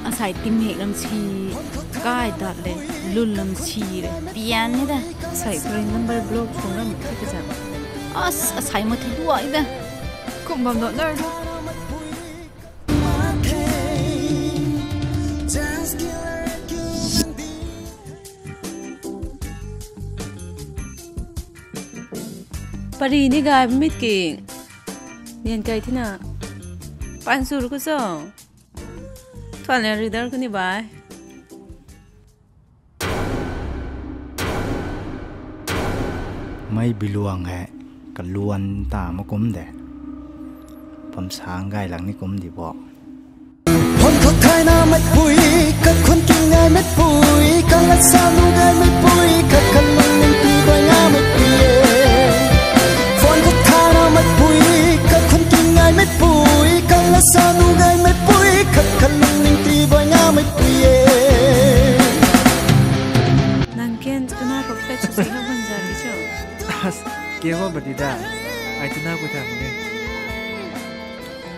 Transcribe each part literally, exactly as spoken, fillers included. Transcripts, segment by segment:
Asei timhek lam si, kai dat le, lun lam si re, pian ni da. Asei friend number block phone lam khat ka jam. As, asei mo thi duai da. Kum bam do nar. Pari ni gay mit ki. Nian kai thina. Pan sur ko so. Thuan le ridar ko ni bai. Mei biluang he, kaluan ta ma kum de. Pam sang gay lang ni kum di bo. Phone khou thaina meipui, kakhun kingai meipui, kalat sa nu gay meipui, khat khat lungning ti bai nga meipui e. Phone khou thaina meipui, kakhun kingai meipui, kalat sa nu gay meipui, khat khat lungning ti bai nga meipui e. Nang ken tuna khou fake sw si hak bam za di cho? As, ke ho ba di da. Ai tuna khou tha mak e.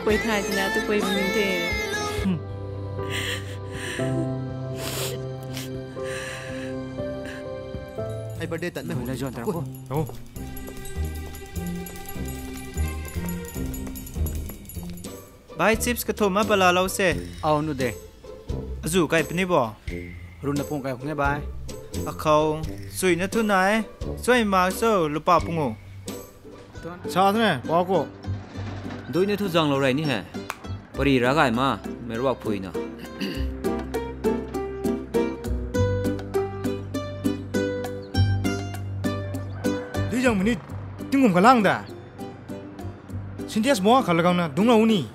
Koi thai tina tu koi bam ni te. Ai birthday tat na hu na jon tar ko. Oh. Bai, chips kathum a pala lou se. Au nu de. Azu kai puni bo. Run na pung kai hung e bai. Akhou, sui na thu nai. Sui ma so lupa pungu. Sa thane, pa ko. Dui ni thu zang lou rei ni he. Pari ra gay ma, mei ruak phui na. Dui zang mini, tingkum kalang da. Sintias mo khat lagang na, dung lou ni.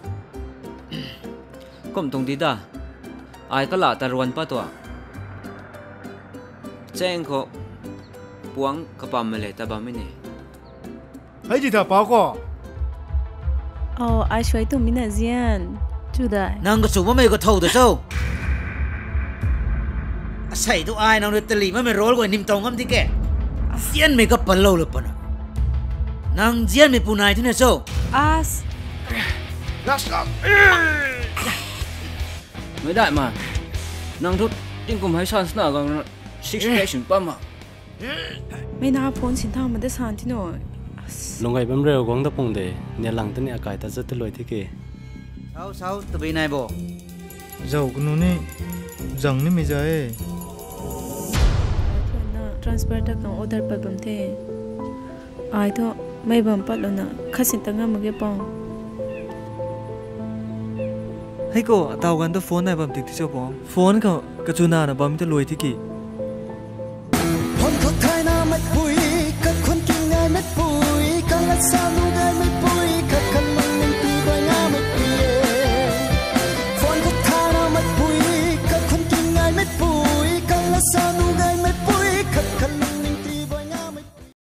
Kum tuang di da. Ai kala ta ruan pa tua. Cheng khou puang kapam mei le ta bam mi ni. Hei di ta pa ko. Oh, ai suai tu mi na zian. Chu dai. Nang kachu mamei ka thou da cho. Asei tu ai nang rui tali mamei rol ko nim tau ngam di ke. Zianmei ka palou la pana. Nang zianmei pu nai thina cho. As. Last last. Mei dai ma. Nang thu tingkum hei san sna gang six passion pa ma. Mei na phone sin thang ma da san thi no. As. Lungai bam reu guang da pung de, ne lang tani akai ta zat ta luai thi ke. Sau, sau, tabi nai bo. Zau kanu ni, zang ni mi za e. Ai thu na transfer ta kang order pat bam the. Ai thu mei bam pat lou na, khasin ta ngam mak ge pang. Hei ko, atau gan tu phone nai bam tik thi cho pang. Phone khou, kachuna na bam ta luai thi ki. Phone khou thaina meipui, kakhun kingai meipui, kalat sa nu gay